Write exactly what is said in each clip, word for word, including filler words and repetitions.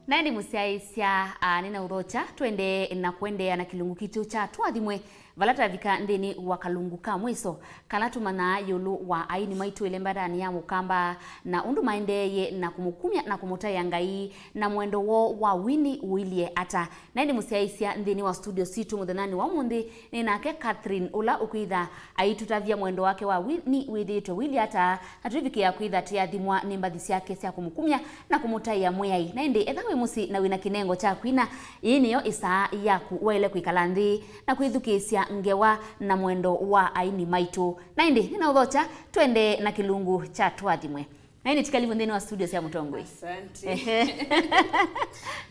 Na ĩndĩ mũsyaĩĩsya, a, nĩnaũthokya, twendee na kũendeea na kĩlungu kitũ kya tũathimwe, vala twavika nthĩnĩ wa kalungu ka mwĩso, kala tũmanyaa ĩũlũ wa aini maitũ ĩlembatanĩ ya Mũkamba, na ũndũ maendeeie na kũmũkumya na kũmũtaĩa Ngai, na mwendo woo wa wini ũilye ata. Na ĩndĩ mũsyaĩĩsya, nthĩnĩ wa studio sitũ mũthenyanĩ wa ũmũnthĩ, nĩ nake Catherine, ũla ũkwĩtha aitũtavya mwendo wake wa wini wĩthĩĩtwe ũilye ata, na tũivikĩĩa kwĩtha tũiathimwa nĩ mbathi syake sya kũmũkumya na kũmũtaĩa Mwĩai. Na ĩndĩ, etha wĩ mũsyĩ na wĩna kĩnengo kya kwina, ĩĩ nĩyo ĩsaa yaku waĩle kwĩkala nthĩ na kwĩthukĩĩsya ngewa na mwendo wa aini maitũ. Na ĩndĩ, nĩnaũthokya, twendee na kĩlungu kya tũathimwe. Na ĩndĩ, tikalivu nthĩnĩ wa studio sya Mũtongoi. Asante. Ehe.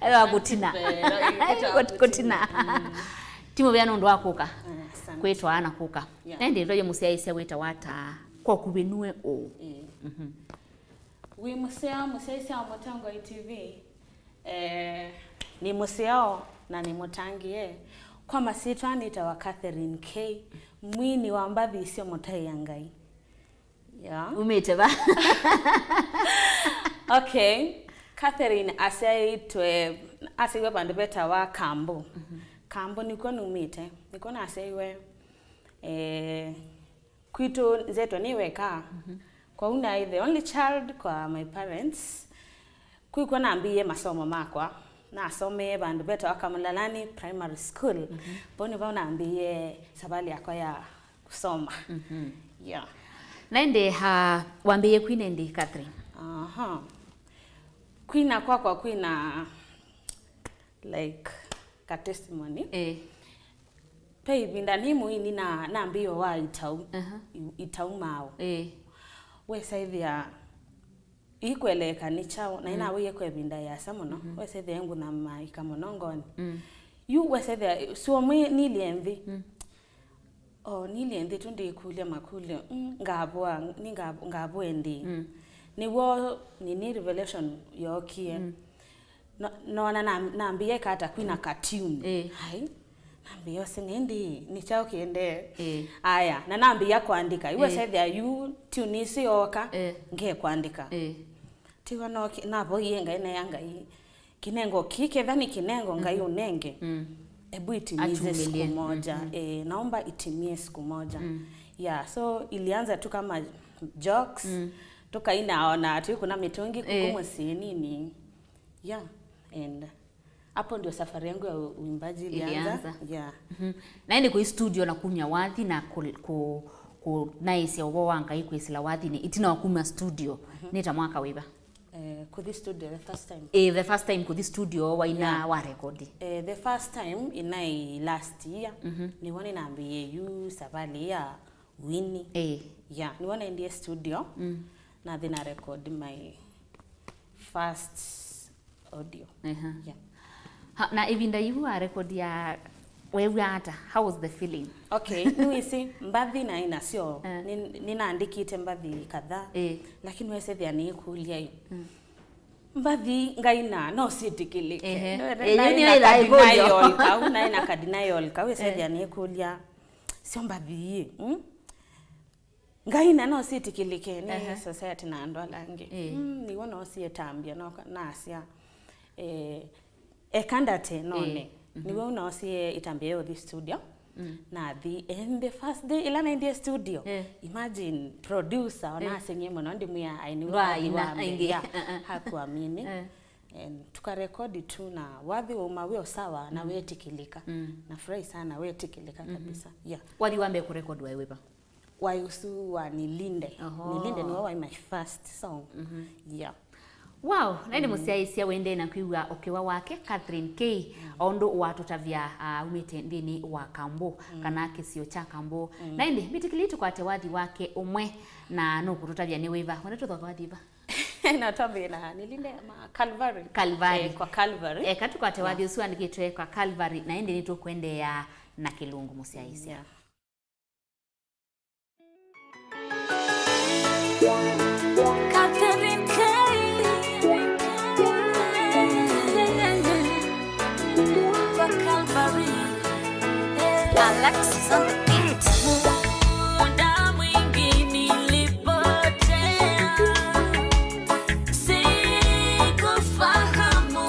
Ewa kũtina. Kũtina. Mm. Ti mũvea nũndũ wa kũka. Mm, asante. Kwĩtwaa na kũka. Yeah. Na ĩndĩ, ndwaye mũsyaĩĩsya wĩtawa ata, kwa ũkuvĩ nue ũũ? Mm. Mhm. Wĩ mũseo, mũsyaĩĩsya wa Mũtongoi T V. Eh, nĩ mũseo na nĩ mũtangĩĩe. Kwa masyĩtwa nĩtawa Catherine K, mwini wa mbathi sya mũtaĩa Ngai. Yeah. Umĩte va? Okay. Catherine asyaĩtwe, asyaĩwe vandũ vetawa Kambu. Mhm. Kambu nĩkw'o numĩte. Nĩkw'o nasyaĩwe, eh, kwitũ nzetwe nĩ weka. Mhm. Kwoou naĩ the only child kwa my parents. Kwĩkw'o nambĩĩe masomo makwa. Nasomee vandũ vetawa Kamũlalani Primary School. Mhm. Vau nĩvo nambĩĩe savalĩ yakwa ya kũsoma. Mhm. Yeah. Na ĩndĩ, ha, wambĩĩe kwina ĩndĩ, Catherine? Aha. Kwina kwakwa kwina, like, ka testimony. Eh. Pe ĩvinda nĩ mũini na, nambĩĩo wa itau, aha, i-, itau maũ. Eh. Wesaĩthĩa ikweleka nĩ kyaũ, na, mm, inaweie kwa ĩvinda yasa mũno, mhm, wesaĩthĩa ngũna maika mũno ngoni. Mm. Yu wesaĩthĩa, sua mwĩ nilye nthĩ. Mm. O, nilye nthĩ tu ndĩkũlya makũlyo, mm, ngavũa, nĩ ngav-, ngavũe ndĩ. Mm. Nĩw'o nini revelation yookie. Mm. No-, noona na-, nambĩĩa ĩkata kwina ka tune. Ĩĩ. Ai, nambĩĩa ũseng'e ĩndĩ, nĩ kyaũ kĩendee? Ĩĩ. Aya, na nambĩĩa kũandĩka. Ĩĩ. Iwesethĩa yu tune isu yooka, ĩĩ, ngekwandĩka. Ĩĩ. Tiwa no ki-, navoyie Ngai, neea Ngai kĩnengo kĩ, ketha nĩ kĩnengo Ngai, mhm, ũnenge. Mm. Ebu itimize siku moja. Atumĩlye. Mhm. Eh, naomba itimie siku moja. Mm. Yeah, so ilianza tu kama jokes. Mm. Tũkaina ona twĩkũna mĩtũngi kuku, eh, mũsyĩ nini. Yeah, and hapo ndio safari yangu ya u-, uimbaji ilianza. Ilianza. Yeah. Mhm. Na ĩndĩ kũi studio na kumya wathi na kũ-, kũ-, kũnaĩsya ũvoo wa Ngai kwĩsĩla wathinĩ, ĩtina wa kuma studio, mhm, nĩ ta mwaka wĩva? Eh, kũthi studio the first time. Eh, the first time kũthi studio waina, yeah, wa record? Eh, the first time inaĩ last year. Mhm. Nĩw'o nĩnambĩĩe yu savalĩ ya wini. Eh. Yeah, nĩw'o naendie studio. Mm. Nathi na record my first audio. Ehe. Yeah. Ha, na ĩvinda yĩu wa record ya, wew'a ata? How was the feeling? Okay, nĩwĩsĩ, mbathi naĩ nasyo. Eh. Nĩ-, nĩnaandĩkĩte mbathi kadhaa, eh, lakini wesethĩa nĩkũlya yu. Mm. Mbathi ngaina no syĩtĩkĩlĩke. Ehe. No, eh, naĩ yu na nĩyo ĩla ka ĩkũlyo. Denial kau, naĩ na ka denial kau, wesethĩa, eh, nĩkũlya syo mbathi ii. Mm? Ngaina no syĩtĩkĩlĩke nĩ, ehe, society na andũ ala angĩ. Ĩĩ. Mm, nĩw'o noosie ĩtambya, no-, nasya, eh, eka ndate none. Ĩĩ. Mhm. Nĩw'o noosie ĩtambya ya ũthi studio. Mm. Nathi, and the first day ĩla naendie studio, eh, imagine producer, eh, ona aseng'ie mũno, ndĩmwĩa, ai, nĩwe wathi wa mbee. Ndwaina ĩngĩ. Yeah. Uh-uh. Hakuamini. Eh. And tukarekodi tu na wathi wauma wĩ o sawa na, mm, wetĩkĩlĩka. Mm. Nafurahi sana, wetĩkĩlĩka, mhm, kabisa. Yeah. Wathi wa mbee kũrekodi waĩ wĩva? Waĩ ũsu wa Nilinde. Oho. Nilinde nĩwe waĩ my first song. Mhm. Yeah. Wow, na ĩndĩ, mm, mũsyaĩĩsya wendee na kwĩw'a ũkĩwa wake Catherine K, mm, o ũndũ watũtavya, ah, aumĩte nthĩnĩ wa Kambu, mm, kana kĩsio kya Kambu. Mm. Na ĩndĩ, mbĩtĩkĩlei tũkwate wathi wake ũmwe, na nũkũtũtavya nĩ wĩva. Wenda tũthoke wathi ĩva? No twambĩe na Nilinde ma Calvary. Calvary. Eh, kwa Calvary. Eka tũkwate wathi, yeah, ũsu wandĩkĩtwe kwa Calvary, na ĩndĩ nĩtũkũendeea na kĩlungu mũsyaĩĩsya. Yeah. Catherine K. Kwa Calvary. Alexis on the beat. Muda mwingi nilipotea, sikufahamu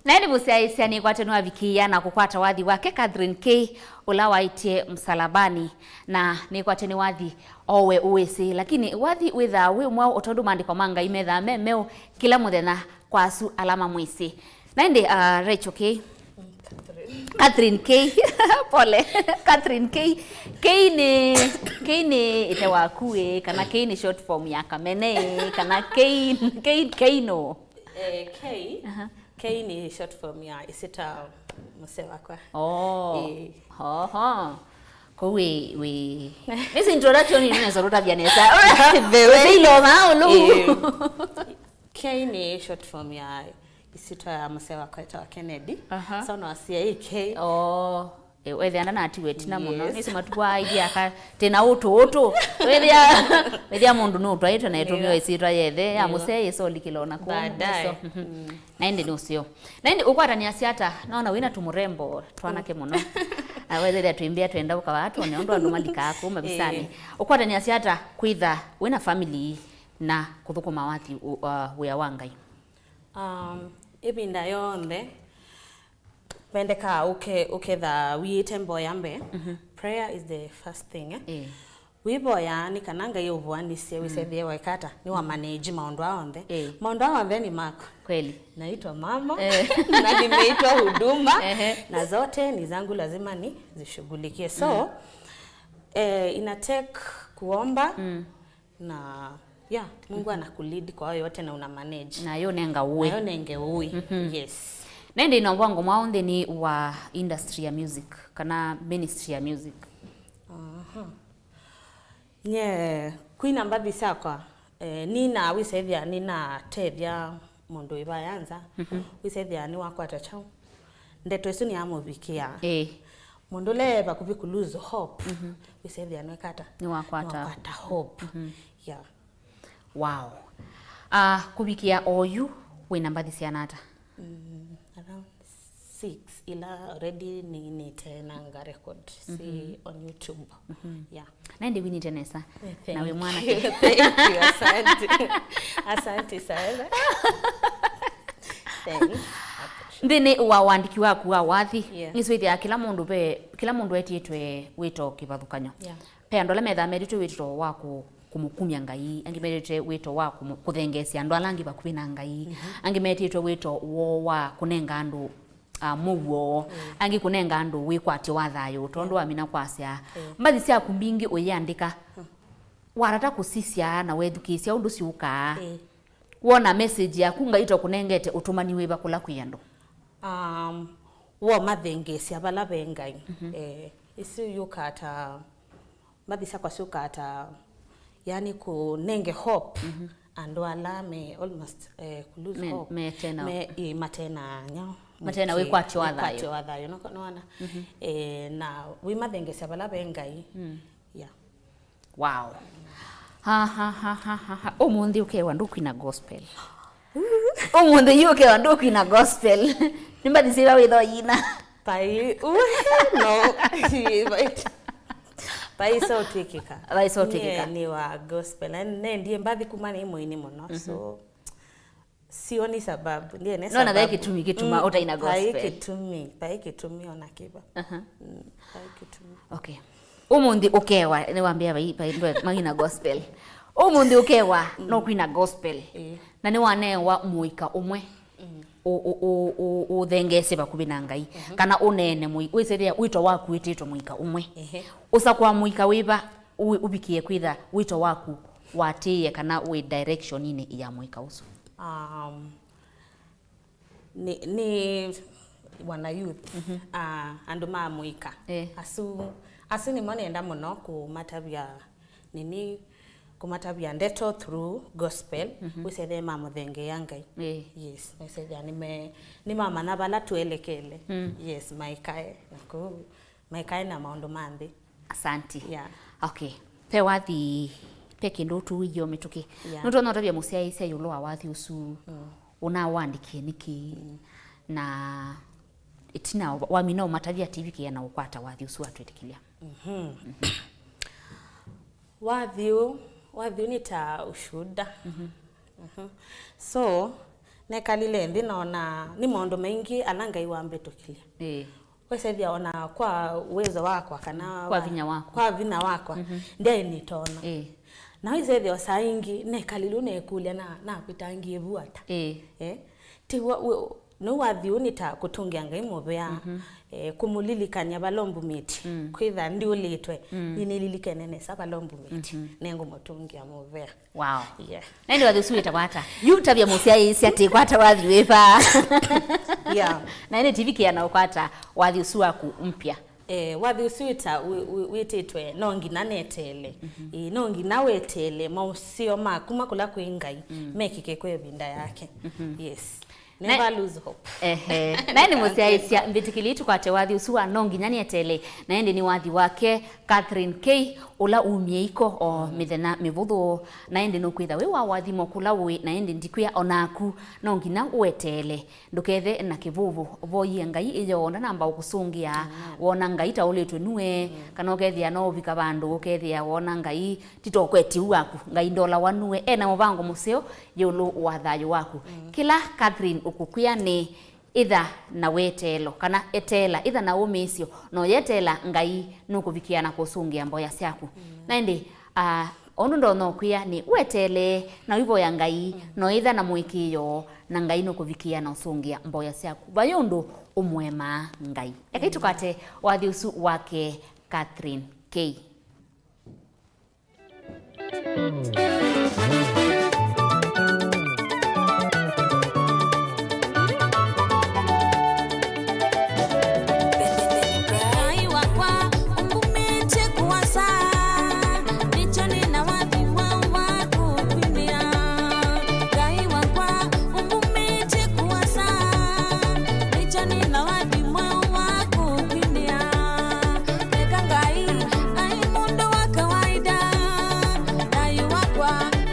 Na ĩndĩ mũsyaĩĩsya nĩkwatyo nĩwavikĩĩa na kũkwata wathi wake Catherine K, ũla waĩtye Msalabani, na nĩkwatyo nĩ wathi o we ũwĩsĩ, lakini wathi wĩthaa wĩ mwaũ, o tondũ maandĩko ma Ngai methaa me meũ kĩla mũthenya kwa asu ala mamwĩsĩ. Na ĩndĩ, uh, Rachel K. Catherine K. Pole. Catherine K. K nĩ, K nĩ ĩte waku ĩ, kana K nĩ short form ya Kamene ĩ, kana K, K, K no? Eh, K, aha, K nĩ short form ya Isita Mũsee Wakwa. Oh. Eh. Oho. Kũu wĩ, wĩ. This introduction ĩno nesa tũtavya nesa. Ũsĩilo na ũlũ. Eh. K nĩ short form ya Isita ya Mũsee Wakwa ĩtawa Kennedy. Aha. So no asia ĩ K. Oh. Eh, wethĩa ndanatiwe ĩtina mũno. Yes. Nĩsĩ matukũ aa ithyĩ aka tena ũtũ ũtũ. Wethĩa, wethĩa mũndũ nũtwaĩtwe na ĩtũmĩwa, yeah, ĩsyĩtwa yethe ya, yeah, mũsee yĩsolikĩla ona kũu. Baadaye. Mĩso. Mhm. Mm. Na ĩndĩ nĩ ũseo. Na ĩndĩ ũkwatanĩasya ata? Naona wĩna tũmũrembo twanake mũno. Na wethĩa twĩmbĩa twenda ũkawaa twone ũndũ andũ malikaa kũu mavisanĩ. Eh. Ũkwatanĩasya ata kwĩtha wĩna family na kũthũkũma wathi, uh, wĩa wa Ngai? Um, ĩvinda yonthe, vendekaa ũke-, ũketha wĩĩte mboya mbee. Mhm. Prayer is the first thing, eh? Eh. Wĩvoya nĩ kana Ngai ũvũanĩsye, mm, wĩsethĩe waĩkata, nĩ wa manage maũndũ aa onthe. Eh. Maũndũ aa onthe nĩ maku. Kweli. Naitwa mama, eh, na nimeitwa huduma, ehe, na zote ni zangu, lazima nizishughulikie. So, mm, eh, ina take kuomba, mm, na, yeah, Mungu anakulead kwa hayo yote na una manage. Na yo nenga ũĩ. Na yo nenge ũĩ. Mhm. Yes. Na ĩndĩ ĩna ũvango mwaũ nthĩnĩ wa industry ya music, kana ministry ya music? Aha. Nye, kwina mbathi syakwa, eh, nina, wĩsethĩa ninatethya mũndũ ĩva ya nza, mhm, wĩsethĩa nĩwakwata kyaũ. Ndeto ĩsu nĩyamũvikĩa. Ĩĩ. Mũndũ ũla e vakuvĩ kũ lose hope, mhm, wĩsethĩa nĩwekata. Nĩwakwata. Nĩwakwata hope. Mhm. Yeah. Wow. Ah, kũvikĩa oyu, wĩna mbathi syana ata? Mm, around six, ila already ninĩte na nga record, si, mhm, on YouTube. Mhm. Yeah. Na ĩndĩ winĩte nesa. Eh, na wĩ mwanake. Thank you. Asante. Asante sana. Thanks. Nthĩnĩ wa wandĩki waku wa wathi, yeah, nĩswĩthĩaa kĩla mũndũ ve, kĩla mũndũ etĩtwe wĩto kĩvathũkany'o. Yeah. Ve andũ ala methaa metĩtwe wĩto wa kũ-, kũmũkumya Ngai, angĩ metĩtwe wĩto wa kũmũ-, kũthengeesya andũ ala angĩ vakuvĩ na Ngai, mhm, angĩ metĩtwe wĩto woo wa kũnenga andũ, ah, mũuo, mm, angĩ kũnenga andũ wĩkwatyo wa thayũ, tondũ, yeah, wamina kwasya, mm, mbathi syaku mbingĩ ũyĩandĩka, mm, watata kũsisya na wethukĩĩsya ũndũ syũkaa, mm, wona message yaku Ngai tokũnengete ũtũmani wĩva kũla kwĩ andũ? Um, womathengeesya vala ve Ngai. Mhm. Eh, ĩsu yũkaa ta mbathi syakwa syũkaa ta, yani, kũnenge hope, mhm, andũ ala me almost, eh, kũ lose, me, hope. Metena. Me, ĩ, matena nya. Matena mwĩkĩ-, wĩkwatyo wa thayũ. Wĩkwatyo wa thayũ, noko-, nona? Mhm. Eh, na wĩmathengesya vala ve Ngai. Mm. Yeah. Wow. Ha, ha, ha. Ũmũnthĩ ũkewa ndũkwina gospel. Ũmũnthĩ yu ũkewa ndũkwina gospel. Nĩ mbathi syĩva wĩtho yina? Pai, uhe, no. Vai, vai so twĩkĩka. Vai so twĩkĩka. Nye nĩ wa gospel. Na nendie mbathi kuma nĩ mũini mũno. Mhm. So, sioni sababu. Ndiye ne sababu. Nona ve kĩtumi kĩtuma, mm, ũtaina gospel. Pai kĩtumi, pai kĩtumi ona kĩva. Aha. Mm, pai kĩtumi. Okay. Ũmũnthĩ ũkewa, nĩwambĩa vai, vai, ndwe, maina gospel. Ũmũnthĩ ũkewa, mm, no kwina gospel. Ĩĩ. Na nĩwanewa mũika ũmwe. Mm. Ũ-, ũ-, ũ-, ũ-, ũthengeesye vakuvĩ na Ngai. Mhm. Kana ũneene mũi-, wĩsĩthĩa wĩto waku wĩtĩtwe mũika ũmwe. Ehe. Ũsakũa mũika wĩva ũ-, ũvikĩe kwĩtha wĩto waku watĩĩe kana wĩ direction-inĩ ya mũika ũsu? Um, nĩ, nĩ wana youth, mhm, ah, andũ ma mũika. Eh. Asu, asu nĩmo nenda mũno kũmatavya nini, kũmatavya ndeto through gospel, mhm, wĩsethĩa mamũthengeea Ngai. Eh. Yes, wĩsethĩa nĩme-, nĩmamanya vala tũelekele. Mm. Yes, maikae na kũu, maikae na maũndũ ma nthĩ. Asanti. Yeah. Okay. Pe wathi, pe kĩndũ ũtũĩie o mĩtũkĩ. Yeah. Nũtonya ũtavya mũsyaĩĩsya ĩũlũ wa wathi ũsu, mm, ũnawandĩkie nĩkĩ? Mm. Na ĩtina wa-, wamina ũmatavya ativikĩa na ũkwata wathi ũsu watwĩtĩkĩlya. Mhm. Mhm. Wathi ũũ, wathi ũũ nĩ ta ushuhuda. Mhm. Mhm. So, Nekalile nthĩ na ona nĩ maũndũ maingĩ ala Ngai wambĩtũkĩlya. Ĩĩ. Wesethĩa ona kwa uwezo wakwa kana Kwa wa-, vinya wakwa. kwa vinya wakwa, Mhm. ndyaĩ nĩtonya. Ĩĩ. Na wĩsethĩa o saa ingĩ nekalile ũu neekũlya na, nakwĩtangie vu ata. Ĩĩ. Eh? Ti wa, we, nĩu wathi ũu nĩ ta kũtũngĩa Ngai mũvea, Mhm. eh, kũmũlilikany'a vala ũmbumĩtye. Mm. Kwĩtha ndiũlĩtwe, Mm. nĩnĩlilikene nesa vala ũmbumĩtye. Mhm. Nĩngũmũtũngĩa mũvea. Wow. Yeah. Na ĩndĩ wathi ũsu wĩtawa ata? Yu tavya mũsyaĩĩsya atĩ kwata wathi wĩva. Yeah. Na ĩndĩ tivikĩa na ũkwata wathi ũsu waku mpya. Eh, wathi ũsu wĩta-, wĩ-, wĩ-, wĩtĩtwe no nginya neteele. Mhm. Eh, no nginya weteele maũseo ma kuma kũla kwĩ Ngai Mm. mekĩke kwa ĩvinda yake. Mhm. Yes. Na Never lose hope. Ehe. Na ĩndĩ mũsyaĩĩsya, mbĩtĩkĩlei tũkwate wathi ũsu wa no nginya nĩeteele. Na ĩndĩ nĩ wathi wake Catherine K, ũla umie iko o mĩthenya mĩvũthũ. Na ĩndĩ nũkwĩtha wĩ wa wathimo kũla ũĩ, na ĩndĩ ndikwĩa o naku, no nginya ũeteele. Ndũkethe na kĩvũvũ, voyie Ngai ĩyoo ndanamba ũkũsũngĩa. Amen. Wona Ngai ta ũlĩtwe nue, Mm. kana ũkethĩa no ũvika vandũ ũkethĩa wona Ngai ti ta ũkweti ũu waku. Ngai ndolawa nue, e na mũvango mũseo ĩũlũ wa thayũ waku. Mm. Kĩla Catherine ũkũkwĩa nĩ ĩtha na weteelo, kana eteela, ĩtha na ũmĩĩsyo, na ũyeteela Ngai nũkũvikĩa na kũsũngĩa mboya syaku. Mm. Na ĩndĩ, ah, ũndũ ndonya ũkwĩa nĩ weteele, na ũivoya Ngai, Mm. na ũitha na mũĩkĩĩo, na Ngai nũkũvikĩa na ũsũngĩa mboya syaku. Vai ũndũ ũmũemaa Ngai. Ekai Mm. tũkwate wathi ũsu wake Catherine K. Ngai wakwa, ũmbumĩtye kũasa, nĩkyo nĩ na wathi mwaũ wa kũkwinĩa. Ngai wakwa, ũmbumĩtye kũasa, nĩkyo nĩ na wathi mwaũ wa kũkwinĩa. Eka Ngai, ai mũndũ wa kawaida, thayũ wakwa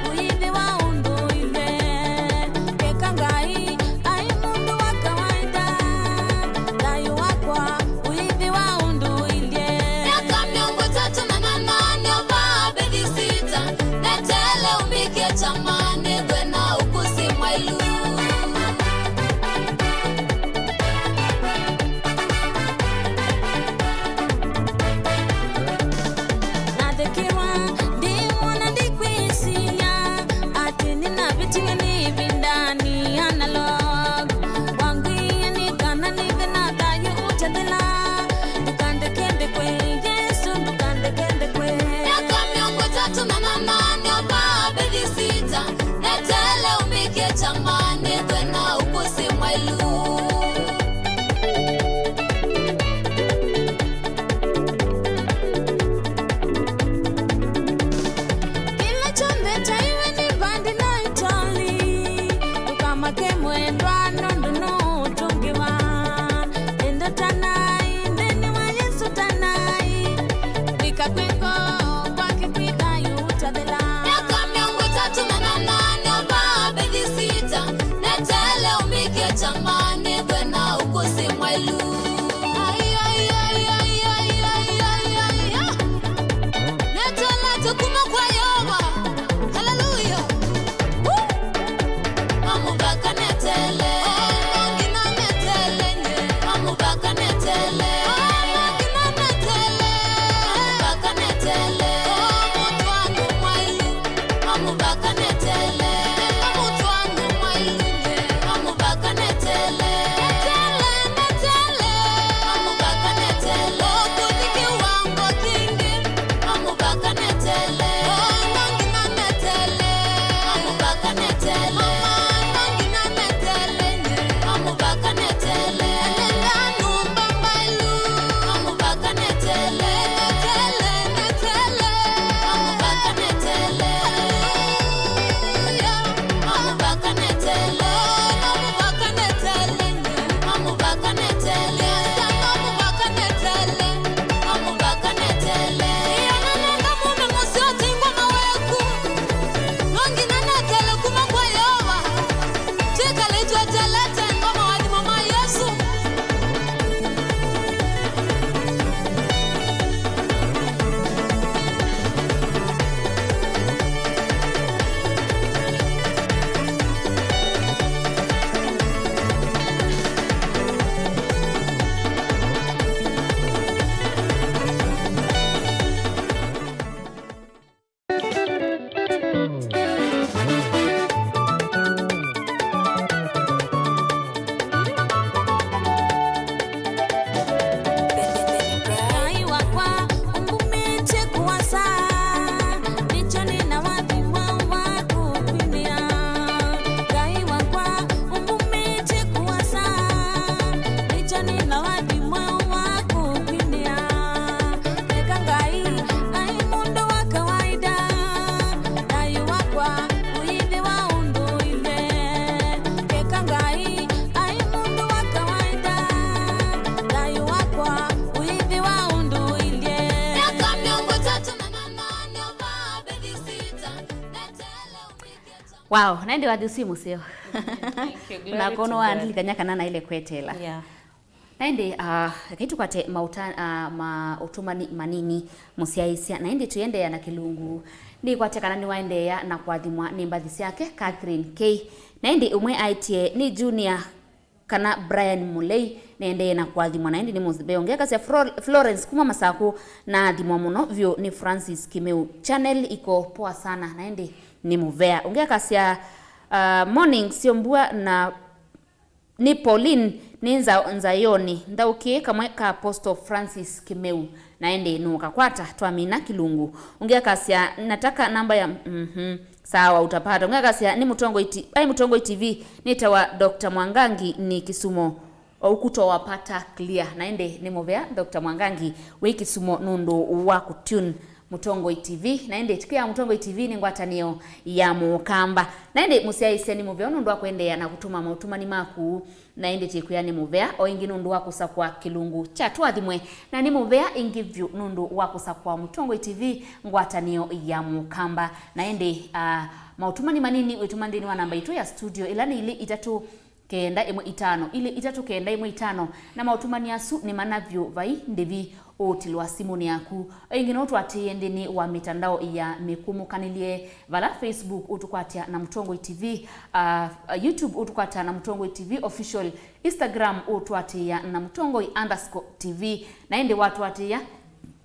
ũyĩthĩwa ũndũ ũilye. Eka Ngai, ai mũndũ wa kawaida, thayũ wakwa ũyĩthĩwa ũndũ ũilye. Myaka mĩongo ĩtatũ na nana nĩova Bethesita, neteele ũmbĩkĩe kyama nĩthwe na ũkũsĩ mwaĩlu. Nathekĩwa, ndĩwona ndikwĩsilya atĩ nĩnavĩtiwe nĩ ĩvindanĩ analog. Wangwĩie nĩ kana nĩve na thayũ ũtathela, ndũkandeke ndekwe, Yesũ, ndũkandeke ndekwe. Myaka mĩongo ĩtatũ na nana nĩova Bethesita, neteele ũmbĩkĩe kyama nĩthwe na ũkũsĩ mwaĩlu. Kĩla kyonthe kyaiwe nĩ mbandi na ĩtoli, ndũkamake mwendwa, nũndũ nũũtũngĩwa. Ĩndĩ tanai, nthĩnĩ wa Yesũ tanai, kwĩka kwĩ ngoo kwake kwĩ thayũ ũtathela. Myaka mĩongo ĩtatũ na nana nĩova Bethesita, neteele ũmbĩkĩe kyama nĩthwe na ũkũsĩ mwaĩlu. Ai, ai, ai. Neteelete kuma kwa Yeova. Haleluya. Woo! Mamũvaka neteele. Oh, no nginya neteele nye. Mamũvaka neteele. Oh, no nginya neteele. Mamũvaka neteele. Oh, mũtwaano mwaĩlu. Mamũvaka neteele. Mamũtwaano mwaĩlu nye. Mamũvaka neteele. Neteele, neteele. Mamũvaka neteele. Oh, kũthi kĩwango kĩngĩ. Mamũvaka neteele. Oh, no nginya neteele. Mamũvaka neteele. Mama, no nginya neteele nye. Mamũvaka neteele. Enenda nyũmba mbaĩlu. Mamũvaka neteele. Neteele, neteele. Mamũvaka neteele. Wow, na ĩndĩ wathi ũsu wĩ mũseo. Thank you. Glory to God. Na kono wandilikany'a kana naĩle kweteela. Yeah. Na ĩndĩ, ah, ekai tũkwate mauta-, ah, maũtũmani manini mũsyaĩĩsya. Na ĩndĩ tũiendeea na kĩlungu. Nĩkwatya kana nĩwaendeea na kũathimwa nĩ mbathi syake, Catherine K. Na ĩndĩ ũmwe aĩtye nĩ Junior kana Brian Mulei, nĩendee na kũathimwa, na ĩndĩ nĩ mũvea. Ũngĩ akasya Fro-, Florence kuma Masakũ, naathimwa mũno vyũ nĩ Francis Kimeu. Channel iko poa sana, na ĩndĩ nĩ mũvea. Ũngĩ akasya, uh, morning, sio mbua na nĩ Pauline, nĩ nza-, nzayoni, nthaũkĩe kamwe ka Apostle Francis Kimeu, na ĩndĩ nũkakwata twamina kĩlungu. Ũngĩ akasya, nataka namba ya, mhm, sawa, utapata. Ũngĩ akasya, nĩ Mũtongoi T-, ai, Mũtongoi T V, nĩtawa Doctor Mwangangi, nĩ Kisumo, o ukuto wa pata clear. Na ĩndĩ nĩ mũvea Doctor Mwangangi wĩ Kisumo nũndũ wa kũtune Mũtongoi T V. Na ĩndĩ tũkĩa Mũtongoi T V nĩ ngwatanĩo ya Mũkamba. Na ĩndĩ mũsyaĩĩsya nĩ mũvea nũndũ wa kũendeea na kũtũma maũtũmani maku. Na ĩndĩ tĩkwĩa nĩ mũvea o ĩngĩ nũndũ wa kũsakũa kĩlungu kya tũathimwe. Na nĩ mũvea ĩngĩ vyũ nũndũ wa kũsakũa Mũtongoi T V ngwatanĩo ya Mũkamba. Na ĩndĩ, ah, maũtũmani manini wĩtũma nthĩnĩ wa namba itũ ya studio, ĩla nĩ ilĩ itatũ kenda ĩmwe itano, ilĩ itatũ kenda ĩmwe itano, na maũtũmani asu nĩ mana vyũ vai ndĩvi ũũtilwa simũnĩ yaku. O ĩngĩ no ũtũatĩĩe nthĩnĩ wa mĩtandao ya mĩkũmũkanĩlye, vala Facebook ũtũkwatya na Mũtongoi T V, ah, YouTube ũtũkwata na Mũtongoi T V Official, Instagram ũtũatĩĩa na Mũtongoi underscore T V, na ĩndĩ watũatĩĩa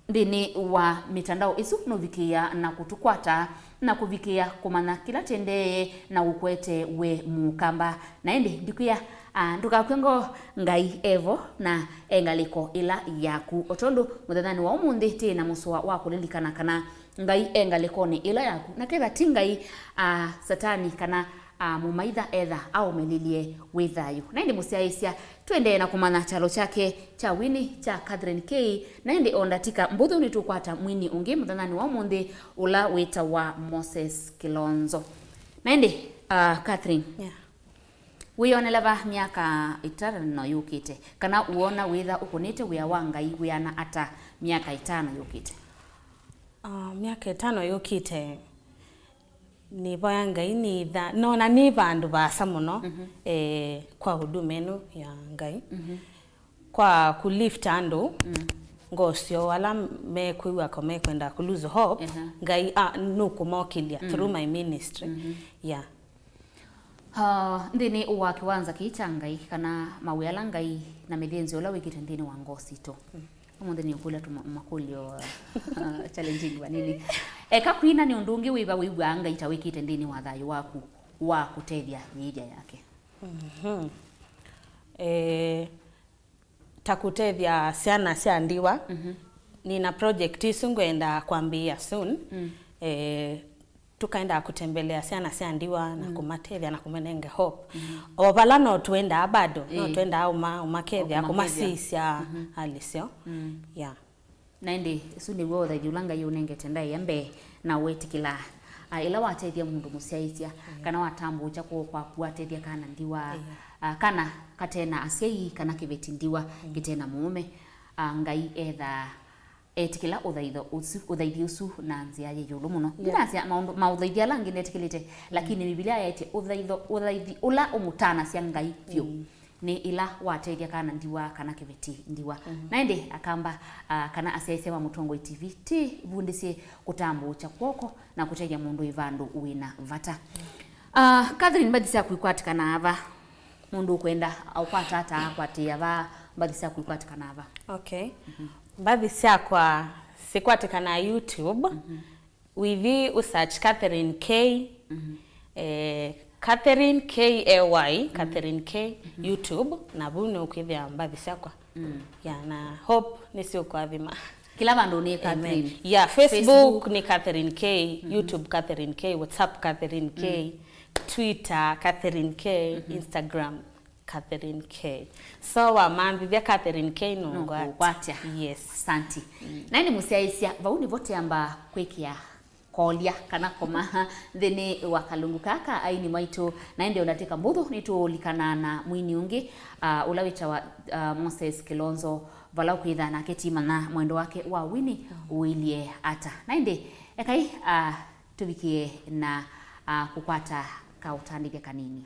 nthĩnĩ wa mĩtandao ĩsu nũvikĩĩa na kũtũkwata na kũvikĩĩa kũmanya kĩla tũendee na ũkwete we Mũkamba. Na ĩndĩ ndikwĩa, ah, ndũkakw'e ngoo, Ngai evo na e ngalĩko ĩla yaku. O tondũ mũthenyanĩ wa ũmũnthĩ tĩ na mũsoa wa kũlilikana kana Ngai e ngalĩkonĩ ĩla yaku, na ketha ti Ngai, ah, Satani kana, ah, mũmaitha etha aũmelilye wĩ thayũ. Na ĩndĩ mũsyaĩĩsya, tũendee na kũmanya kyalo kyake kya wini kya Catherine K. Na ĩndĩ o ndatika mbũthũ nĩtũkwata mwini ũngĩ mũthenyanĩ wa ũmũnthĩ, ũla wĩtawa Moses Kilonzo. Na ĩndĩ, ah, Catherine, yeah, wĩyonela va myaka ĩtano yũkĩte, kana ũona wĩtha ũkũnĩte wĩa wa Ngai wĩana ata myaka ĩtano yũkĩte? Ah, myaka ĩtano yũkĩte, nĩvoya Ngai nĩtha-, nona nĩ vandũ vaasa mũno, mhm, eh, kwa huduma ĩno ya Ngai. Mhm. Kwa kũlift andũ, mm, ngoo syoo, ala mekwĩw'a ko mekwenda kũ lose hope, ehe, Ngai, ah, nũkũmokĩlya, mhm, through my ministry. Mhm. Yeah. Ah, nthĩnĩ wa kĩwanza kĩĩ kya Ngai, kana mawĩa ala Ngai na mĩthĩnzĩo ĩla wĩkĩte nthĩnĩ wa ngoo sitũ, mm, ũmũnthĩ nĩũkũlya tũma-, makũlyo, ah, challenging vanini. Eka kwina nĩ ũndũ ũngĩ wĩva wĩw'aa Ngai ta wĩkĩte nthĩnĩ wa thayũ waku wa kũtethya yĩĩthya yake? Mhm. Eh, ta kũtethya syana sya ndiwa. Mhm. Nĩna project ĩsu ngwenda kwambĩĩa soon. Mm. Eh, tũkaendaa kũtembelea syana sya ndiwa na, mm, kũmatethya na kũmanenge hope. Mm. O vala no tũendaa bado, no, ĩĩ, tũendaa ũma-, ũmakethya, ũmakethya, kũmasisya, mhm, hali syoo. Mm. Yeah. Na ĩndĩ, ũsu nĩw'o ũthaithi ũla Ngai ũnengete ndaĩa mbee, na wetĩkĩlaa, ah, ĩla watethya mũndũ mũsyaĩĩsya, mm, kana watambũũkya kw'oko kwaku watethya kana ndiwa, yeah, ah, kana kate na asyai, kana kĩveti ndiwa, mm, kĩte na mũũme, ah, Ngai ethaa etĩkĩla ũthaitho ũsu, ũthaithi ũsu na nzĩa yĩ ĩũlũ mũno. Yeah. Ndinasya maũndũ, maũthaithi ala angĩ ndetĩkĩlĩte, lakini, mm, Mbivilia yaĩtye ũthaitho, ũthaithi ũla ũmũtanasya Ngai vyũ. Mm. Nĩ ĩla watethya kana ndiwa kana kĩveti ndiwa. Mhm. Na ĩndĩ Akamba, ah, kana asyaĩĩsya ma Mũtongoi T V, tĩvundĩsye kũtambũũkya kw'oko na kũtethya mũndũ wĩ vandũ wĩna vata. Ah, Catherine, mbathi syaku ikwatĩkanaa va? Mũndũ ũkwenda aũkwata ata, akwatĩĩa va? Mbathi syaku ikwatĩkanaa va? Okay. Mhm. Mbathi syakwa sikwatĩkanaa YouTube. Mhm. Wĩthi ũ search Catherine K, mhm, eh, Catherine K A Y, mhm, Catherine K, mhm, YouTube, na vau nĩũkwĩthĩa mbathi syakwa. Mm. Ya, na hope nĩsiũkũathima. Kĩla vandũ nĩ Catherine. Amen. Ya, Facebook, Facebook nĩ Catherine K, mhm, YouTube Catherine K, WhatsApp Catherine K, mm, Twitter Catherine K, mhm, Instagram Catherine K. So, wamanthĩthya Catherine K nũngwatya. Nũkũkwatya. Yes. Asanti. Mm. Na ĩndĩ mũsyaĩĩsya, vau nĩvo tũamba kwĩkĩa kolya kana koma nthĩnĩ wa kalungu kaa ka aini maitũ. Na ĩndĩ o ndatĩka mbũthũ nĩtũũlikanaa na mwini ũngĩ, ah, ũla wĩtawa, ah, Moses Kilonzo, vala ũkwĩtha nake timanya mwendo wake wa wini, mm, ũilyĩ ata. Na ĩndĩ ekai, ah, tũvikĩe na, ah, kũkwata kaũtandĩthya kanini.